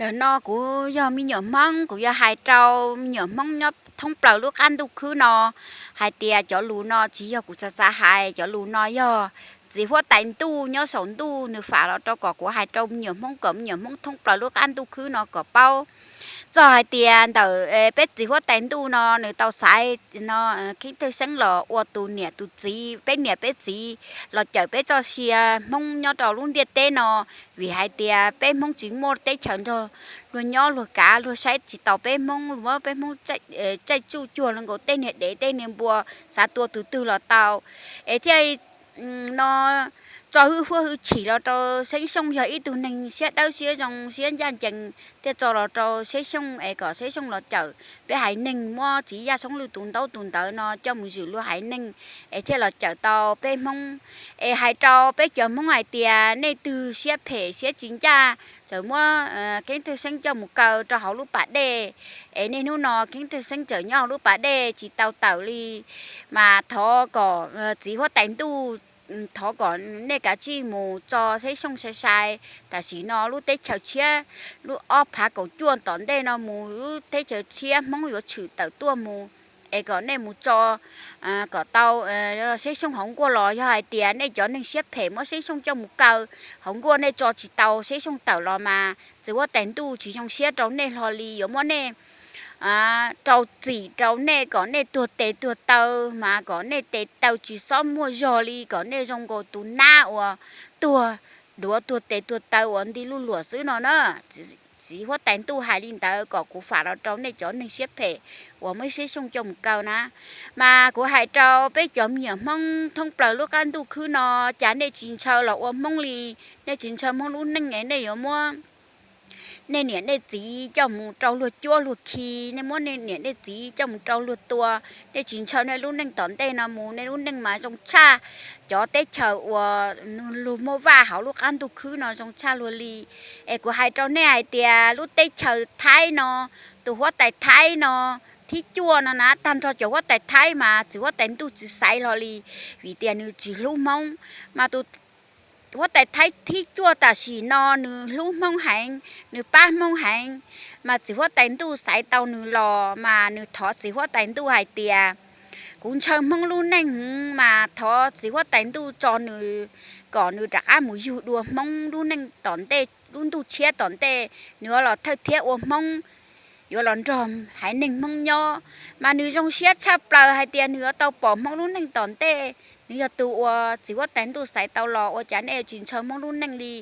Yog no kuv yog me nyuam Hmoob, kuv yog hais rau me nyuam Hmoob nyob thoob plaws lub qab ntuj khwb no hais tias cov lus no tsis yog kuv xav xav hais, cov lus no yog txiv huab tais ntuj nyob saum ntuj nws fam los rau kom kuv hais rau me nyuam Hmoob, kom me nyuam Hmoob thoob plaws lub qab ntuj khwb no kom paub. Txog hais tias ntawm peb txiv huab tais ntuj no nws tau xaiv no Kheeb Thawj Xeeb los ua tus niam tus txiv, peb niam peb txiv los cawm peb txoj sia Hmoob nyob rau lub ntiaj teb no, vim hais tias peb Hmoob tsis muaj teb chaws nrog luag nyob, luag kav luag saib tsis taus peb Hmoob, muab peb Hmoob tsaij tsuj cuag li nkaus tej niag dev tej niag npua, xav tua tus twg los tau. Es thiaj no tso hwj huaj hwj chim los rau Xeeb Xyooj yog ib tug neeg siab dawb siab zoo siab ncaj ncees, thiaj tso los rau Xeeb Xyooj es kom Xeeb Xyooj los cawm peb haiv neeg, muab txiv Yaj Soob Lwj tus ntaub tus ntawv no coj mus zwm luag haiv neeg, es thiaj los cawm tau peb Hmoob. Es hais rau peb cov Hmoob hais tias nej twg siab phem siab tsis ncaj, txawm muab Kheeb Thawj Xeeb coj mus kaw rau hauv lub pas dej, es niaj hnub no Kheeb Thawj Xeeb tseem nyob hauv lub pas dej tsis tau tawm li, mas thov kom txiv huab tais ntuj, thov kom nej kav tsij mus tso Xeeb Xyooj sai sai. Tam sim no lub teb chaws tshiab, lub ob phav kaum cuaj tom ntej no mus lub teb chaws tshiab Hmoob yuav tshwm tawm tuaj mus, es kom nej mus tso kom tau Xeeb Xyooj hauv nkuaj los. Yog hais tias nej cov neeg siab phem muab Xeeb Xyooj coj mus kaw hauv nkuaj, nej tso tsis tau Xeeb Xyooj tawm los mas txiv huab tais ntuj tsis zoo siab rau nej hlo li, yuav muab nej rau txim rau nej kom nej tuag tes tuag taw, mas kom nej tes taw tsis txhob muaj zog li, kom nej zoo nkaus tus nab uas tuag duav tuag tes tuag taw uas nti luj luam xwb no na. Txiv huab tais ntuj hais li ntawd kom kuv fam los rau nej cov neeg siab phem uas muab Xeeb Xyooj coj mus kaw na. Mas kuv hais rau peb cov me nyuam Hmoob thoob plaws lub qab ntuj khwb no, cas nej tsis ntshaw los ua Hmoob li? Nej tsis ntshaw Hmoob lub neej es nej yuav muab nej niam nej txiv coj mus rau luag cuab luag khi, nej muab nej niam nej txiv coj mus rau luag tua. Nej tsis ntshaw nej lub neej tom ntej no mus, nej lub neej mas zoo tshaj cov teb chaws uas luag muaj vaj hauv lub qab ntuj khwb no zoo tshaj luag li. Es kuv hais rau nej hais tias lub teb chaws Thaib no, tus huab tais Thaib no thib cuaj no na, tag nrho cov huab tais Thaib mas txiv huab tais ntuj tsis xaiv hlo li, vim tias nws tsis hlub Hmoob. Mas tus huab tais Thaib thib cuaj tam sim no nws hlub Hmoob heev, nws pab Hmoob heev, mas txiv huab tais ntuj xaiv tau nws los mas nws thov txiv huab tais ntuj hais tias kuv ntshaw Hmoob lub neej heev, mas thov txiv huab tais ntuj tso nws kom nws rov qab mus yug dua Hmoob lub neej tom ntej, lub ntuj tshiab tom ntej nws yuav los thawj thiab ua Hmoob, yuav los nrog haiv neeg Hmoob nyob. Mas nws zoo siab tshaj plaws hais tias nws yuav tau pom Hmoob lub neej tom ntej. Nws yog tus uas txiv huab tais ntuj xaiv tau los, ua cas nej tsis ntshaw Hmoob lub neej li?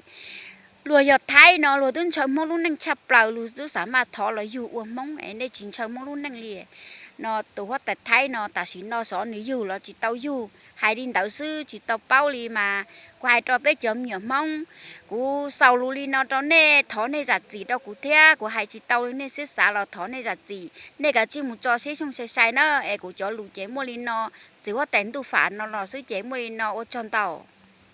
Luag yog Thaib no luag twb ntshaw Hmoob lub neej tshaj plaws, luag twb xav maj thov los yug ua Hmoob es nej tsis ntshaw Hmoob lub neej li no. Tus huab tais Thaib no tam sim no xyov nws yug los tsis tau yug, hais li ntawd xwb tsis tau paub li, mas kuv hais rau peb cov me nyuam Hmoob, kuv xaus lus li no rau nej, thov nej zam txim rau kuv thiab, kuv hais tsis tau li nej siab xav los thov nej zam txim. Nej kav tsij mus tso Xeeb Xyooj sai sai na, es kuv cov lus ces muaj li no, txiv huab tais ntuj fam no los xwb ces muaj li no, ua tsaug ntau.